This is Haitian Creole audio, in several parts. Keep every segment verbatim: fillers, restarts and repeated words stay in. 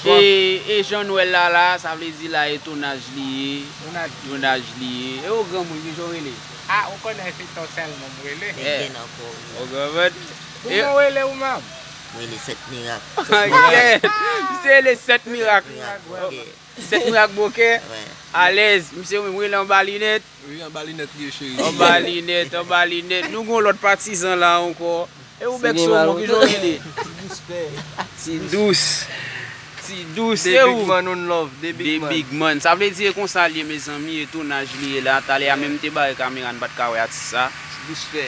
E, e jan nou wè l la la, sa vle di la e tonaj li ye. Tonaj li ye. E ou granmoun, kijan w rele? Ah, ou konnen se Ton sèlman m rele. Men Eh. gen ankò. Ou konprann? Kouman w rele ou menm? Mwen rele Sèt Mirak. Misye rele Sèt Mirak. Mirak, ok. Sèt Mirak Bokè. Wè. Alèz. Misye menm rele anba linèt. Wi, anba linèt li ye, cheri. Anba linèt, anba linèt. Nou gon lòt patizan la ankò. E ou bèk sou mwen, kijan w rele? Ti Dous. Ti Dous, e ou? The Big Man on Love, The Big Man. The Big Man. Sa vle di e konsa li ye, mezanmi, e tonaj li ye la. Talè a menm te bare kamera, n pa t ka wè atis sa. Ti Dous fè.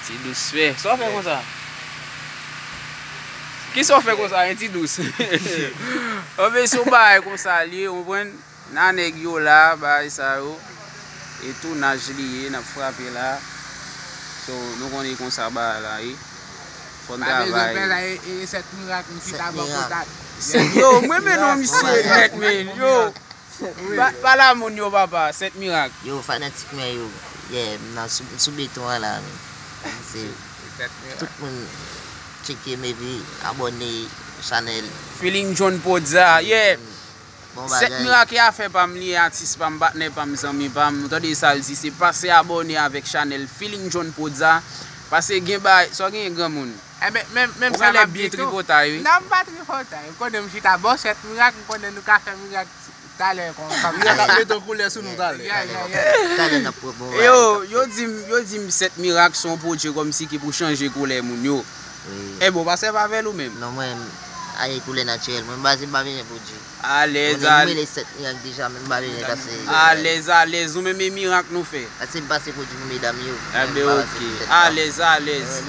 Ti Dous fè. Sa w fè konsa? Kisa w fè konsa, en Ti Dous? Anben, se yon bagay konsa li ye, ou konprann? Nan nèg yo la, bagay sa yo. E tounaj li ye, n ap frape la. So, nou konnen konsa bagay la ye. Fò n travay. Pa bezwen pè la, e, e Sèt Mirak, m chita bò kontak. Sèt, yo, mwen men non misye nèt, men, yo. Pa, pale a moun yo, papa, Sèt Mirak. Yo, fanatik mwen yo, yeah, m nan sou, sou beton an la, men. Se tout moun tcheke, maybe, abòne chanèl. Feeling John Podza, yeah. Bon Sèt bagay. Mirak e afè pa m, li ye atis pa m, patnè pa m, zanmi pa m. Ou tande sa l di, se pase abòne avèk chanèl Feeling John Podza. Pase gen bagay, sa w genyen granmoun? Enben, menm, menm sa m ap di tou. Ou genlè byen tripotay, wi. Non, m pa tripotay. Ou konnen m chita bò Sèt Mirak, m konnen nou ka fè mirak talè konsa. Mirak ap mete yon koulè sou nou talè. Yeah, yeah, yeah. Talè n ap pran bon bagay. Yo, yo di m, yo di m Sèt Mirak se yon pwodui kòmsi ki pou chanje koulè moun yo. Wi. Enben, w pa sèvi avè l ou menm? Non, mwen, a e koulè natirèl. Mwen, m pa, m pa bezwen pwodui. Alèz, alèz. Mwen rele Sèt Mirak deja, men m pa bezwen pase. Alèz, alèz. Ou menm e mirak nou fè. Pase m pase pwodui pou medam yo. Enben, ok. Alèz, alèz.